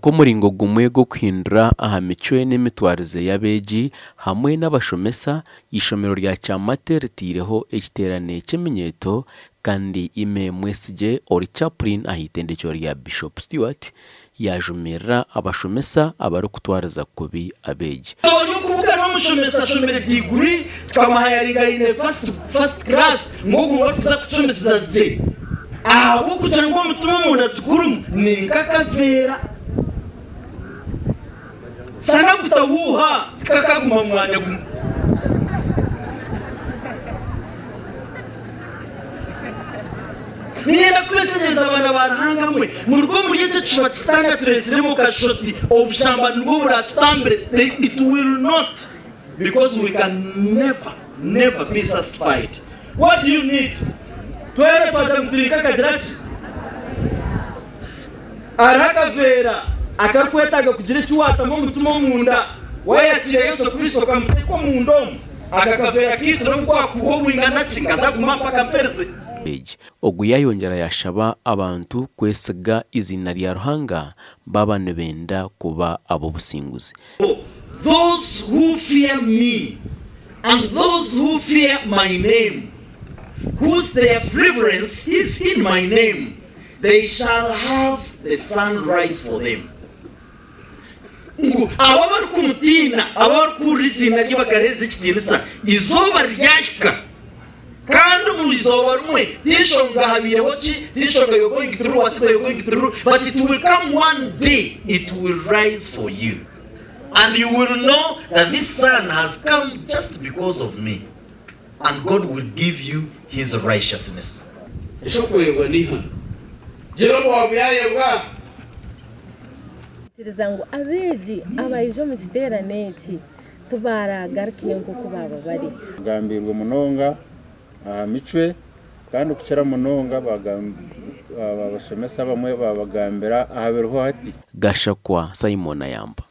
Nk'omuringo gumwe gw'okuhindura aha micwe n'emitwarize y'abeegi hamwe n'abashomesa, eishomero rya Kyamate ritaireho ekiteerane ky'eminyeeto kandi Aime Mwesigye ori Chaplain aha itendekyero rya Bishop Stuart yaajumirira abashomesa abarikutwariza kubi abeegi. Ori okubugana omushomesa ashomire diguri tukamuhayaringa aine first class ngu ogu niwe arikuza kutushomeseza gye ahabw'okugira ngu omutima omunda tigurimu ni nk'akaveera shana kutahuuha tikakaguma omu mwanya gumwe. Niinyenda kubeshenyereza abaana ba Ruhanga mwe, muruge omuri ekyo ekishuba ki Sitaane atureetsiremu okashusha oti obushambani nibwo buraatutambire. It will not because we can never, never be satisfied. What do you need? Twena twagira ngu turi nk'akagira ki? Hariho akaveera akarikwetaaga kugira eki waatamu omutima omunda. Waayakiira Yesu Kristo okamuteeka omunda omu, aka kaveera kaitu n'obu kwakuuha obwingana ki, nkaza kuguma mpaka mperize. Egi. Ogu yaayongyera yaashaba abantu kwesiga eiziina rya Ruhanga baaba nibenda kuba ab'obusinguzi. Those who fear me and those who fear my name, whose their reverence is in my name, They shall have the sun rise for them. Ngu abo abarikumutiina, abo abarikuhurira eiziina rye bakariheereza ekitiinisa, eizooba riryahika. Kandi omu izooba rimwe, tinshonga habaireho ki, tinshonga you're going through whatever you're going through, but it will come one day, it will rise for you. And you will know that this sun has come just because of me. And God will give you his righteousness. Eky'okwebwa n'eihano. Gira obu waaba yaayebwa. Ikiriza ngu abeegi abaija omu kiteerane eki tibaaraagarukeyo nk'oku baaba bari. Bagambiirwe munonga aha micwe kandi okukira munonga abashomesa abamwe babagambira aha biriho hati. Gashakwa Simon Ayamba.